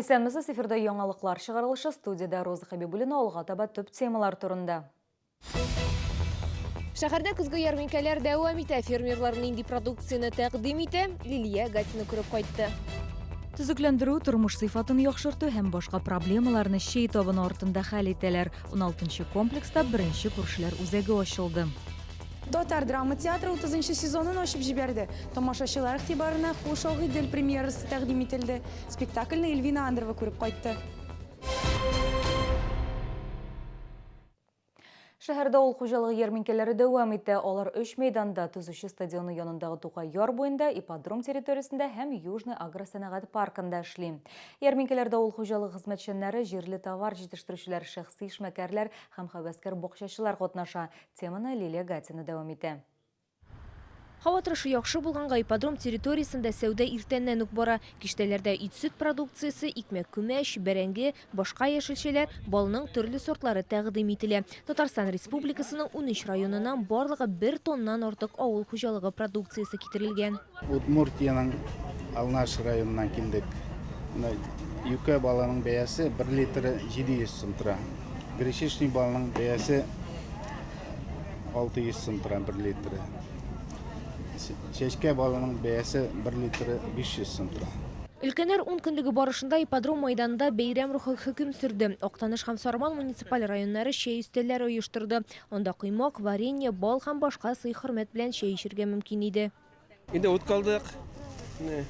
Исәнмесез, эфирда яңалыклар чыгарылышы, студиядә Роза Хәбибуллина, алга таба төп темалар турында. Шәһәрдә көзге ярминкәләр дәвам итә. Фермерлар нинди продукцияне тәкъдим итә? Лилия Гатина күреп кайтты. Төзекләндерү, тормыш сыйфатын яхшырту һәм башка проблемаларны чәй табыны артында хәл итәләр. Уналтынчы комплекста беренче күршеләр үзәге ачылды. Татар драма театры утызынчы сезонын ачып җибәрде. Тамашачылар игътибарына Хуш, Агыйдел премьерасы тәкъдим ителде. Спектакльне Эльвина Андрова күреп кайтты. Шәһәрдә авыл хуҗалыгы ярминкәләре дәвам итә. Алар өч мәйданда, Төзүче стадионы янындагы Тукай яр буенда, ипподром территориясендә һәм Южный агросәнәгать паркында эшли. Ярминкәләрдә авыл хуҗалыгы хезмәтчәннәре, җирле товар җитештерүчеләр, шәхси эшмәкәрләр һәм һәвәскәр бакчачылар катнаша. Теманы Лилия Гатина дәвам итә. Һава торышы яхшы булганга, ипподром территориясендә сәүдә иртәннән үк бара. Киштәләрдә ит-сөт продукциясе, икмәк-күмәч, бәрәңге, башка яшелчәләр, балның төрле сортлары тәкъдим ителә. Татарстан Республикасының 13 районыннан барлыгы бер тоннан артык авыл хуҗалыгы продукциясе китерелгән. Удмуртиянең Алнаш районыннан килдек. Менә юкә балының бәясе бер литры 700 сум тора. Гречишный балының бәясе 600 сум тора бер литры. Чәчкә балының бәясе бер литры 500 сум тора. Өлкәннәр ункөнлеге барышында ипподром мәйданында бәйрәм рухы хөкем сөрде. Актаныш һәм Сарман муниципаль районнары чәй өстәлләре оештырды. Анда коймак, варенье, бал һәм башка сый-хөрмәт белән чәй эчергә мөмкин иде. Инде ут калдык. Менә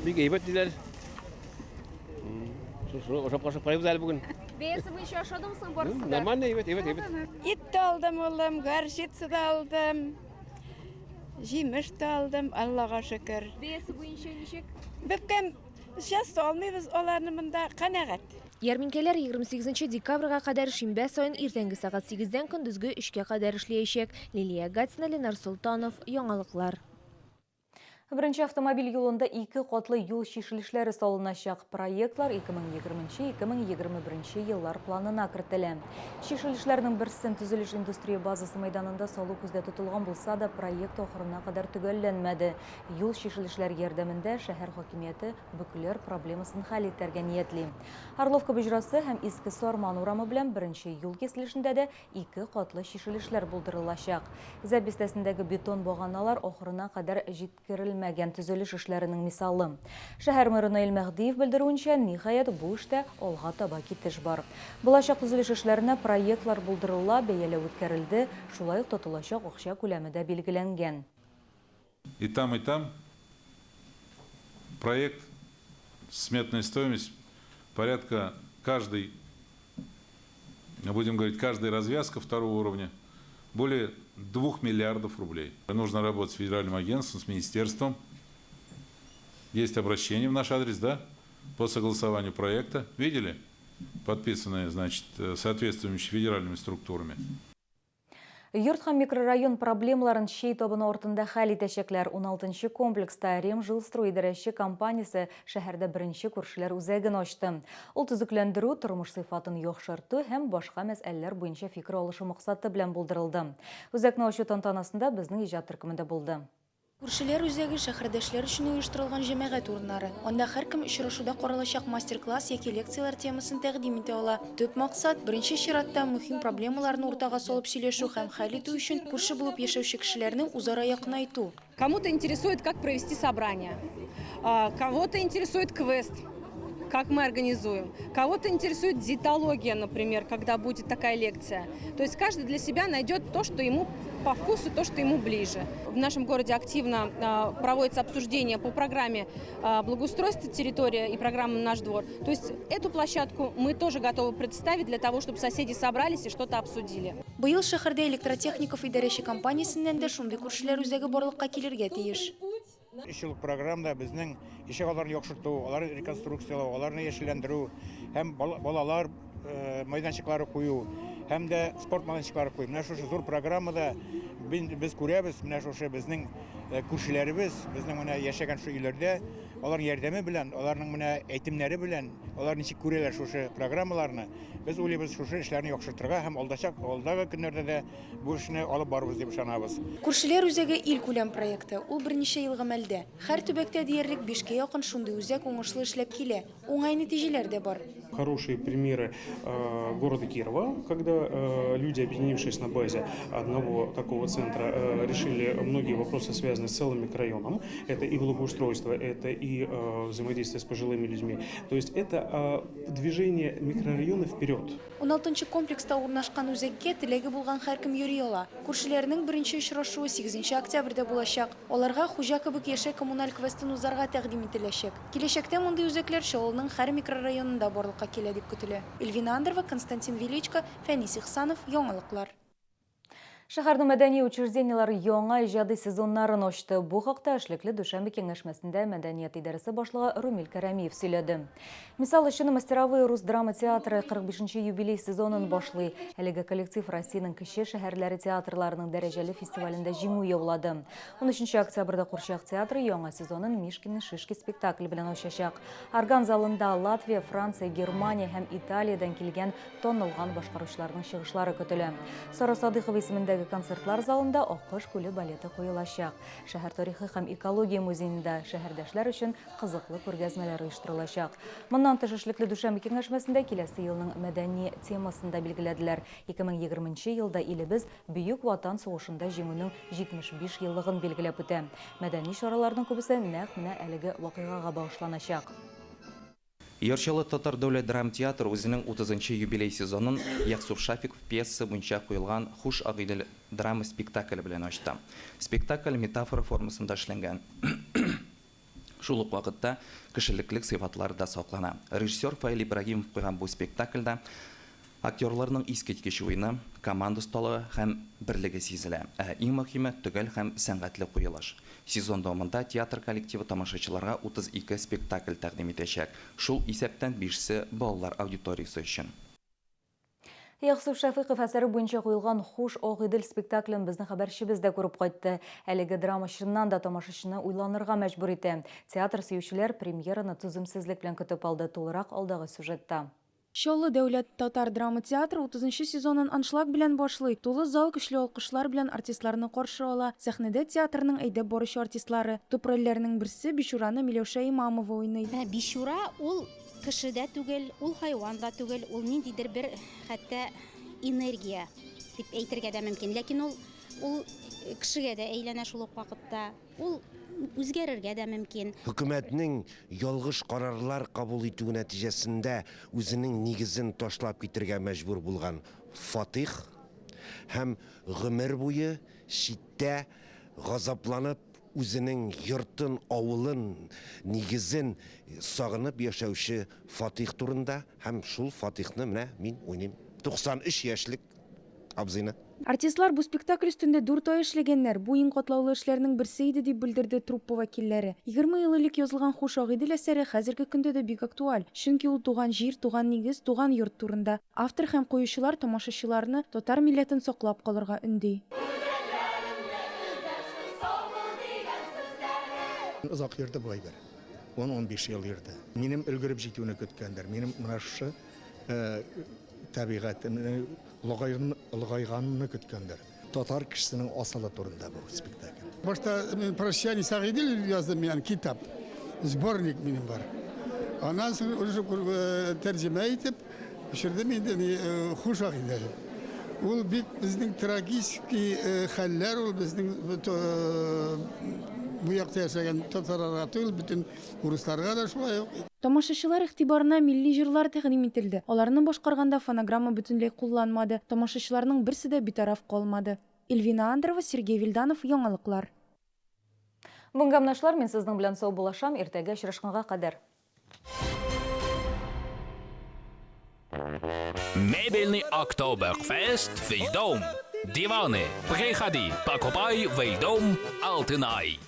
бик әйбәт диләр. Шушы ашап ашап карыйбыз әле бүген. Бәясе буенча ошадымы соң барысы да? Нормально, әйбәт, әйбәт, әйбәт. Ит тә алдым, улым, горчица да алдым. Җимеш тә алдым, Аллага шөкер. Бәясе буенча ничек? Бөккәм, сейчас алмыйбыз аларны монда, канәгать. Ярминкәләр 28 декабрьгә кадәр шимбә саен иртәнге сәгать сигездән көндезге өчкә кадәр эшләячәк. Лилия Гатина, Ленар Солтанов, Яңалыклар. Беренче автомобиль юлында ике катлы юл чишелешләре салыначак. Проектлар 2020-2021 еллар планына кертелә. Чишелешләрнең берсен төзелеш индустрия базасы мәйданында салу күздә тотылган булса да, проект ахырына кадәр төгәлләнмәде. Юл чишелешләре ярдәмендә шәһәр хакимияте бөкеләр проблемасын хәл итәргә ниятли. Орловка боҗрасы һәм Иске Сарман урамы белән беренче юл киселешендә дә ике катлы чишелешләр булдырылачак. Зәб бистәсендәге бетон баганалар ахырына кадәр җиткерелмәгән төзелеш эшләренең мисалы. Шәһәр мэры Наил Мәһдиев белдерүенчә, ниһаять, бу эштә алга таба китеш бар. Булачак төзелеш эшләренә проектлар булдырыла, бәяләү үткәрелде, шулай ук тотылачак акча күләме дә билгеләнгән. И там, и там проект, сметная стоимость порядка каждой, будем говорить, каждая развязка второго уровня более 2 миллиардов рублей. Нужно работать с федеральным агентством, с министерством. Есть обращение в наш адрес, да, по согласованию проекта. Видели? Подписанное, значит, соответствующими федеральными структурами. Йорт һәм микрорайон проблемаларын чәй табыны артында хәл итәчәкләр. Уналтынчы комплекста Ремжилстрой идарәче компаниясе шәһәрдә беренче күршеләр үзәген ачты. Ул төзекләндерү, тормыш сыйфатын яхшырту һәм башка мәсьәләләр буенча фикер алышу максаты белән булдырылды. Үзәкне ачу тантанасында безнең иҗат төркеме дә булды. Күршеләр үзәге, шәһәрдәшләр өчен оештырылган җәмәгать урыннары. Анда һәркем очрашуда каралачак мастер-класс яки лекцияләр темасын тәкъдим итә ала. Төп максат, беренче чиратта, мөһим проблемаларны уртага салып сөйләшү һәм хәл итү өчен күрше булып яшәүче кешеләрне үзара якынайту. Кому-то интересует, как провести собрание, кого-то интересует квест, как мы организуем, кого-то интересует диетология, например, когда будет такая лекция. То есть каждый для себя найдет то, что ему по вкусу, то, что ему ближе. В нашем городе активно проводится обсуждение по программе благоустройства территории и программы «Наш двор». То есть эту площадку мы тоже готовы представить для того, чтобы соседи собрались и что-то обсудили. Быел шәһәрдә Электротехников идарәче компаниясеннән дә шундый күршеләр үзәге барлыкка килергә тиеш. Өч еллык программада безнең ишегалларын яхшырту, аларны реконструкцияләү, аларны яшелләндерү һәм балалар мәйданчыклары кую һәм дә спорт мәйданчыклары кую. Менә шушы зур программада без күрәбез, менә шушы безнең күршеләребез, безнең менә яшәгән шушы өйләрдә, аларның ярдәме белән, аларның менә әйтемнәре белән, алар ничек күрәләр шушы программаларны, без уйлыйбыз шушы эшләрне яхшыртырга һәм алдачак, алдагы көннәрдә дә бу эшне алып барырбыз дип ышанабыз. Күршеләр үзәге илкүләм проекты, ул берничә ел гамәлдә. Һәр төбәктә диярлек бишкә якын шундый үзәк уңышлы эшләп килә. Уңай нәтиҗәләр дә бар. Хорошие примеры города Кирова, когда люди, объединившись на базе одного такого центра, решили многие вопросы, связанные с целым микрорайоном. Это и благоустройство, это и взаимодействие с пожилыми людьми. То есть это движение микрорайона вперед. Уналтынчы комплекста урнашкан үзәккә теләге булган һәркем йөри ала. Күршеләрнең беренче очрашуы сигезенче октябрьдә булачак. Аларга Хуҗа кебек яшә коммуналь квестын узарга тәкъдим ителәчәк. Киләчәктә мондый үзәкләр Чаллының һәр микрорайонында барлыкка килә дип көтелә. Эльвина Андрова, Константин Величко, Фәнис Ихсанов, Яңалыклар. Шәһәрнең мәдәни учреждениеләре яңа иҗади сезоннарын ачты. Бу хакта эшлекле дүшәмбе киңәшмәсендә мәдәният идарәсе башлыгы Румил Кәрәмиев сөйләде. Мисал өчен, Мастеровые рус драма театры 45 нче юбилей сезонын башлый. Әлеге коллектив Россиянең кече шәһәрләре театрларының дәрәҗәле фестивалендә җиңү яулады. Унөченче октябрьдә Курчак театры яңа сезонын Мишкины шишки спектакле белән ачачак. Орган залында Латвия, Франция, Германия һәм Италиядән килгән Танылган башкаручыларның чыгышлары көтелә. Сара Садыйкова исемендәге концертлар залында Аккош күле балеты куелачак. Шәһәр тарихы һәм экология музеенда шәһәрдәшләр өчен кызыклы күргәзмәләр оештырылачак. Моннан тыш эшлекле дүшәмбе киңәшмәсендә киләсе елның мәдәни темасын да билгеләделәр. 2020 нче елда илебез Бөек Ватан сугышында Җиңүнең 75 еллыгын билгеләп үтә. Мәдәни чараларның күбесе нәкъ менә әлеге вакыйгага багышланачак. Яр Чаллы татар дәүләт драма театры үзенең утызынчы юбилей сезонын Ягъсуф Шафиков пьесасы буенча куелган Хуш, Агыйдел драма спектакле белән ачты. Спектакль метафора формасында эшләнгән. Шул ук вакытта кешелеклек сыйфатлары да саклана. Режиссер Фаил Ибрагимов куйган бу спектакльдә Актерларның искиткеч уены, команда осталыгы һәм берлеге сизелә, ә иң мөһиме, төгәл һәм сәнгатьле куелыш. Сезон дәвамында театр коллективы тамашачыларга 32 спектакль тәкъдим итәчәк, шул исәптән бишесе балалар аудиториясе өчен. Ягъсуф Шәфыйков әсәре буенча куелган Хуш, Агыйдел спектаклен безнең хәбәрчебез дә күреп кайтты. Әлеге драма чыннан да тамашачыны уйланырга мәҗбүр итә. Театр сөючеләр премьераны түземсезлек белән көтеп алды. Тулырак алдагы сюжетта. Чаллы дәүләт татар драма театры утызынчы сезонын аншлаг белән башлый. Тулы зал көчле алкышлар белән артистларны каршы ала. Сәхнәдә театрның әйдәп баручы артистлары. Төп рольләрнең берсе, Бичураны Миләүшә Имамова уйный. Менә бичура ул кеше дә түгел, ул хайван да түгел, ул ниндидер бер хәтта энергия дип әйтергә дә мөмкин. Ләкин ул ул кешегә дә әйләнә шул ук вакытта. Ул үзгәрергә дә мөмкин. Хөкүмәтнең ялгыш карарлар кабул итүе нәтиҗәсендә үзенең нигезен ташлап китергә мәҗбүр булган Фатыйх һәм гомер буе читтә газапланып үзенең йортын, авылын, нигезен сагынып яшәүче Фатыйх турында һәм шул Фатыйхны менә мин уйныйм. 93 яшьлек абзыйны. Артистлар бу спектакль өстендә дүрт ай эшләгәннәр. Бу иң катлаулы эшләрнең берсе иде, дип белдерде труппа вәкилләре. 20 ел элек язылган Хуш, Агыйдел әсәре хәзерге көндә дә бик актуаль. Чөнки ул туган җир, туган нигез, туган йорт турында. Автор һәм куючылар тамашачыларны татар милләтен саклап калырга өнди. Озак йөрде бу әйбер. Ун-унбиш ел йөрде. Минем өлгереп җитүне көткәндер. Минем менә шушы табигатемне, олыгайганымны көткәндер. Татар кешесенең асылы турында бу спектакль. Башта мин Прощание с Агидель яздым, мин китап, сборник минем бар. Аннан соң уже тәрҗемә итеп төшердем инде Хуш Агидель. Ул бик безнең трагический хәлләр, ул безнең бу якта яшәгән татарларга түгел, бөтен Урысларга да шулай ук. Тамашачылар игътибарына милли җырлар тәкъдим ителде. Аларны башкарганда фонограмма бөтенләй кулланмады. Тамашачыларның берсе дә битараф калмады. Эльвина Андрова, Сергей Вильданов, Яңалыклар. Бүгенгә менә шулар, мин сезнең белән саубуллашам, иртәгә очрашканга кадәр. Мебельный Октоберфест Вильдом. Диваны, приходи, покупай Вильдом Алтынай.